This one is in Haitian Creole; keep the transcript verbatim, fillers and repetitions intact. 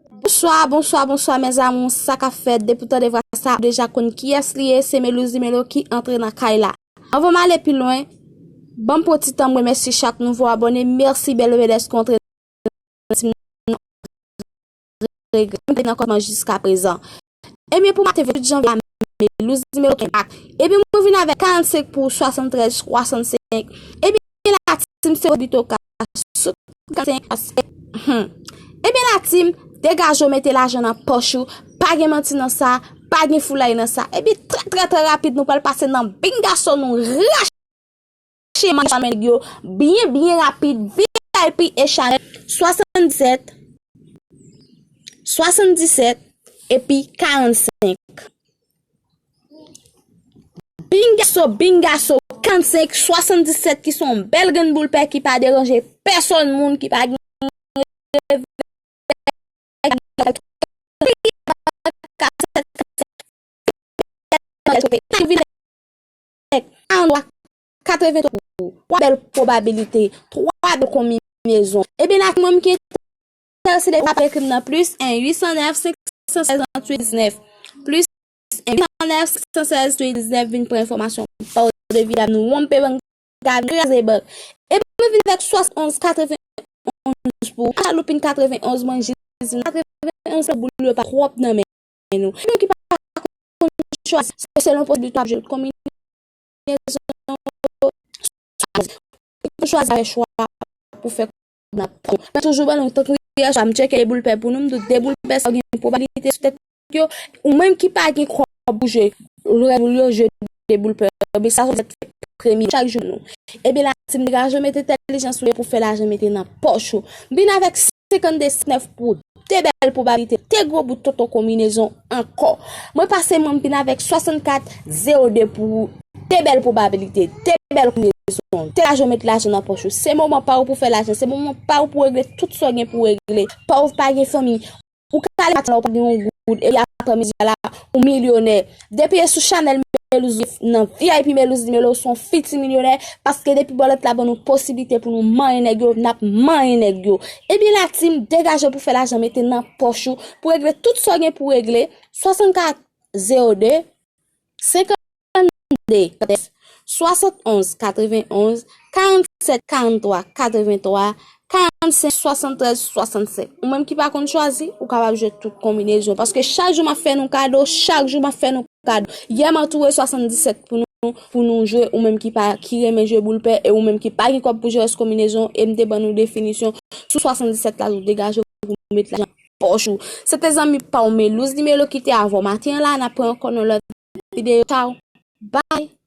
Bonswa, bonswa, bonswa, mes amours. Sa k ap fèt? Depi w tande vwa sa, ou deja konn kiyès li ye. Se Melouz Limelo ki antre nan kay la. Anvan m ale pi lwen, ban m pran ti tan m remèsye chak nouvo abòne. Mèsi, bèl bebe, dèske w antre nan tim nan, nan kòmansman jiska prezan. Ebyen, pou maten venntuit janvye a, Melouz Limelo gen bak. Ebyen, mwen vin avèk karannsenk pou swasanntrèz swasannsenk. Ebyen, la team, se Obito ka sot karannsenk, paske, hmm. Ebyen, la team, degaje w, mete lajan nan pòch ou. Pa gen manti nan sa, pa gen foulay nan sa. Ebyen, trè, trè, trè rapid, nou pral pase nan bingaso, nou rache manch a men nèg yo. Byen, byen rapid, V I P e Chanel, swasanndisèt, swasanndisèt, epi karannsenk. Bingaso, bingaso, karannsenk, swasanndisèt ki se yon bèl grenn boul pè ki pa deranje pèsòn moun, ki pa gen katrevenntwa, katreventwa, twa bèl pwobabilite, twa bèl konbinezon. Ebyen, la, mwen ki enterese, depi w ap ekri m nan plis en uit san nèf senk san sèz tranntuit diznèf, plis en uit san nèf senk san sèz tranntuit diznèf, vin pran enfòmasyon pa w de viyab nou wonpe bank, kraze bank. Epi mwen vin avèk swasannonz katrevenonz pou ou, Guadeloupin katrevenonz, mwen jis vin katrevenonz, boul yo pa twòp nan men nou. Nou ki pa konn chwazi, se selon posibilite w ap jwe konbinezon. Ou pou chwazi fè chwa pou fè kòb nan pòch. Mwen toujou ban nou, tankou yè swa, m tcheke de boul pè pou nou, m di w de boul pè sa yo gen pwobabilite sou tèt yo. Ou menm ki pa gen kòb pou jwe, lè boul yo jwe de boul pè, ebyen sa se fè premye chak jou nou. Ebyen la, team, degaje w, mete entèlijans ou pou fè lajan, mete nan pòch ou. M vin avèk senkannde sèt nèf pou de bèl pwobabilite, de gwo bout tonton konbinezon ankò. Mwen pase, mwen vin avèk swasannkat zewo de pou de bèl pwobabilite, de bèl konbinezon. Te lajan, mete lajan nan pòch ou. Se moman pa w pou fè lajan, se moman pa w pou regle tout sa w gen pou regle. Pa w pa gen fanmi. Ou ka leve maten la, ou pa gen yon goud, epi aprè midi a la, ou milyonè. Depi e sou Chanel Melouz, nan V I P Melouz Limelo, ou se yon fiti milyonè, paske depi bòlèt la ban nou posibilite pou nou manyen nèg yo, n ap manyen nèg yo. Ebyen la, team, degaje w pou fè lajan, mete nan pòch ou, pou regle tout sa w gen pou regle, swasannkat zewo de, senkannde, swasannonz katrevenonz, karannsèt karanntwa katreventwa, karannsenk swasanntrèz swasannsenk. Ou menm ki pa konn chwazi, ou kapab jwe tout konbinezon. Paske chak jou m ap fè nou kado, chak jou m ap fè nou kado. Yè m antoure swasanndisèt pou nou, pou nou jwe, ou menm ki pa, ki renmen jwe boul pè, e ou menm ki pa gen kòb pou jwe rès konbinezon, e m te ban nou definisyon sou swasanndisèt la, ou degaje w pou met lajan pòch ou. Se te zanmi pa w Melouz Limelo ki te avè w maten an la, n ap pran ankò nan lòt videyo. Tchaw. Bye.